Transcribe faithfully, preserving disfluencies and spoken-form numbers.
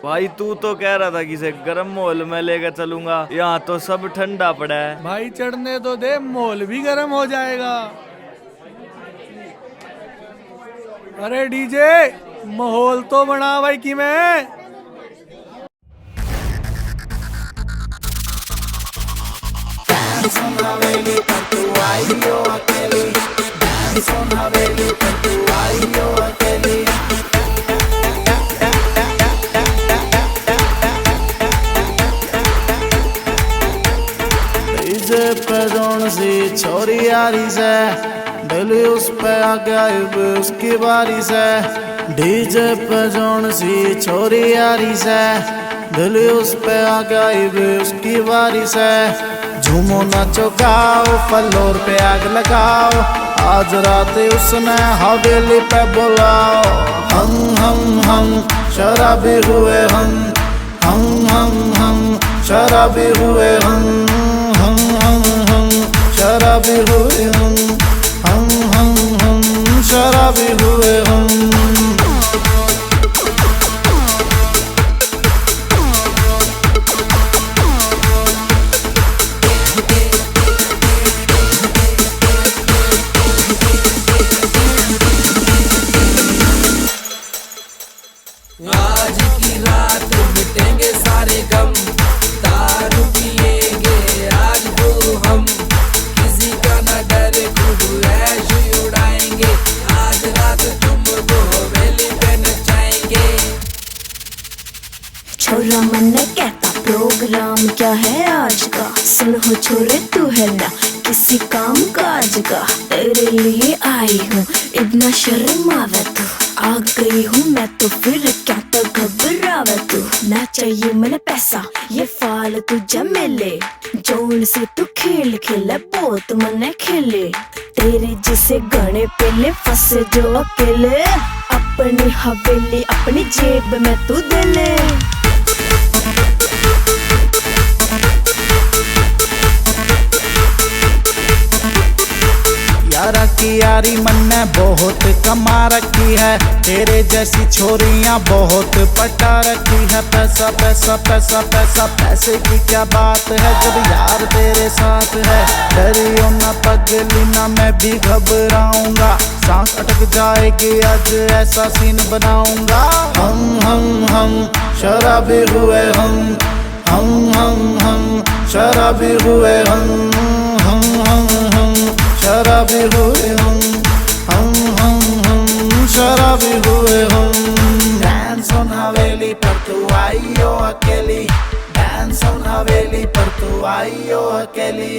भाई, तू तो कह रहा था कि इसे गर्म माहौल में लेकर चलूंगा, यहाँ तो सब ठंडा पड़ा है। भाई, चढ़ने तो दे, माहौल भी गर्म हो जाएगा। अरे डीजे, माहौल तो बना भाई। कि मैं डीजे पे जोन सी छोरी आ रही से, दिल उस पे आ गया, इब उसकी बारी से। डीजे पे जोन सी छोरी आ रही से, दिल उस पे आ गया, इब उसकी बारी से। झूमो नाचो गाओ, फ्लोर पे आग लगाओ, आज रात उसने हवेली पे बुलाओ। हम हम हम शराबी हुए हम, हम हम हम शराबी हुए हम, हम हम हम शराबी हुए हम, हम हम हम शराबी हुए हम। आज की रात मिटेंगे सारे गम, दारू पिएंगे आज फुल हम, किसी का ना डर, खूब ऐश उड़ाएंगे, आज रात तुमको हवेली पे नचाएंगे। छोरा मन्ने कहता प्रोग्राम क्या है आज का। सुन हो छोरे तू है ना किसी काम काज का, तेरे लिए आई हूँ इब ना शर्म आवे तू। आ गई हूँ मैं तो फिर क्या तो घबरावे तू। ना चाहिए मन्ने पैसा ये फालतू झमेले, जोन से तू खेल खेले बहुत मन्ने खेले। तेरे जिसे घणे पेले फंसे जो अकेले, अपनी हवेली अपनी जेब में तू दे ले। यारा की यारी मन्ने बहुत कमा रखी है, तेरे जैसी छोरियां बहुत पटा रखी है। पैसा पैसा पैसा पैसा, पैसे की क्या बात है जब यार तेरे साथ है। डरियो ना पगली ना मैं भी घबराऊंगा, सांस अटक जाएगी आज ऐसा सीन बनाऊंगा। हम हम हम शराबी हुए हम, हम हम हम शराबी हुए हम, हम हम हम शराबी हुए हम, हम हम हम शराबी हुए हम। Dance on हवेली पर तू आई हो अकेली, Dance on हवेली पर तू आई हो अकेली।